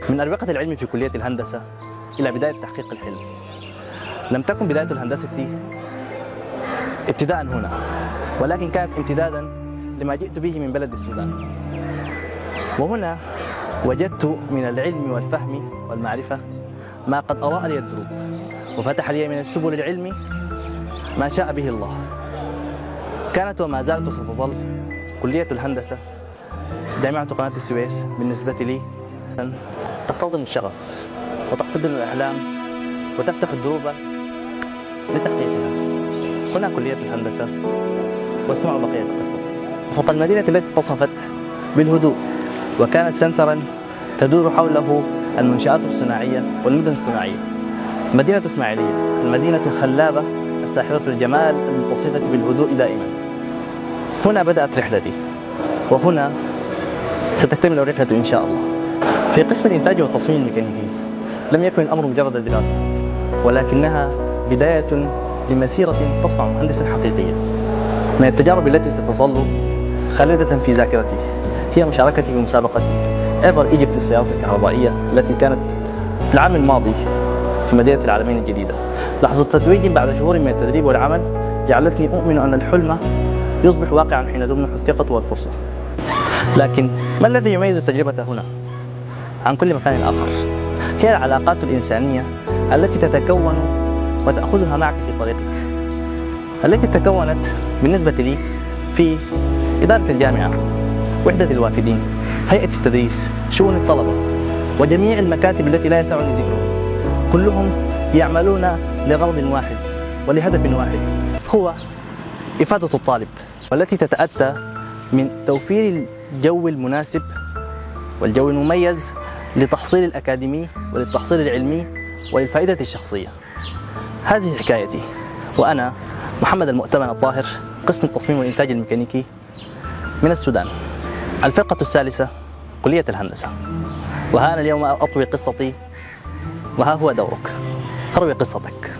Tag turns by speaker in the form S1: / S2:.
S1: من أروقة العلم في كلية الهندسة إلى بداية تحقيق الحلم. لم تكن بداية الهندسة ابتداء هنا، ولكن كانت امتدادا لما جئت به من بلد السودان. وهنا وجدت من العلم والفهم والمعرفة ما قد أضاء لي الدروب وفتح لي من السبل العلم ما شاء به الله. كانت وما زالت وستظل كلية الهندسة، جامعة قناة السويس، بالنسبة لي تحتضن الشغف وتحتضن الأحلام وتفتح الدروب لتحقيقها. هنا كلية الهندسة، واسمعوا بقية القصة. وسط المدينة التي اتصفت بالهدوء وكانت سنترا تدور حوله المنشآت الصناعية والمدن الصناعية، مدينة إسماعيلية، المدينة الخلابة الساحرة الجمال المتصفة بالهدوء دائما. هنا بدأت رحلتي، وهنا ستكتمل الرحلة إن شاء الله. في قسم الإنتاج والتصميم الميكانيكي لم يكن الأمر مجرد دراسة، ولكنها بداية لمسيرة تصنع مهندسا حقيقيا. من التجارب التي ستظل خالدة في ذاكرتي هي مشاركتي في مسابقة Ever Egypt للسيارات الكهربائية التي كانت في العام الماضي في مدينة العلمين الجديدة. لحظة تتويج بعد شهور من التدريب والعمل جعلتني أؤمن أن الحلم يصبح واقعا حين تمنح الثقة والفرصة. لكن ما الذي يميز التجربة هنا عن كل مكان آخر؟ هي العلاقات الإنسانية التي تتكون وتأخذها معك في طريقك، التي تكونت بالنسبة لي في إدارة الجامعة، وحدة الوافدين، هيئة التدريس، شؤون الطلبة، وجميع المكاتب التي لا يسعني ذكرها. كلهم يعملون لغرض واحد ولهدف واحد، هو إفادة الطالب، والتي تتأتى من توفير الجو المناسب والجو المميز لتحصيل الأكاديمي وللتحصيل العلمي وللفائدة الشخصية. هذه حكايتي، وأنا محمد المؤتمن الطاهر، قسم التصميم والإنتاج الميكانيكي من السودان، الفرقة الثالثة، كلية الهندسة. وها أنا اليوم أطوي قصتي، وها هو دورك، اروي قصتك.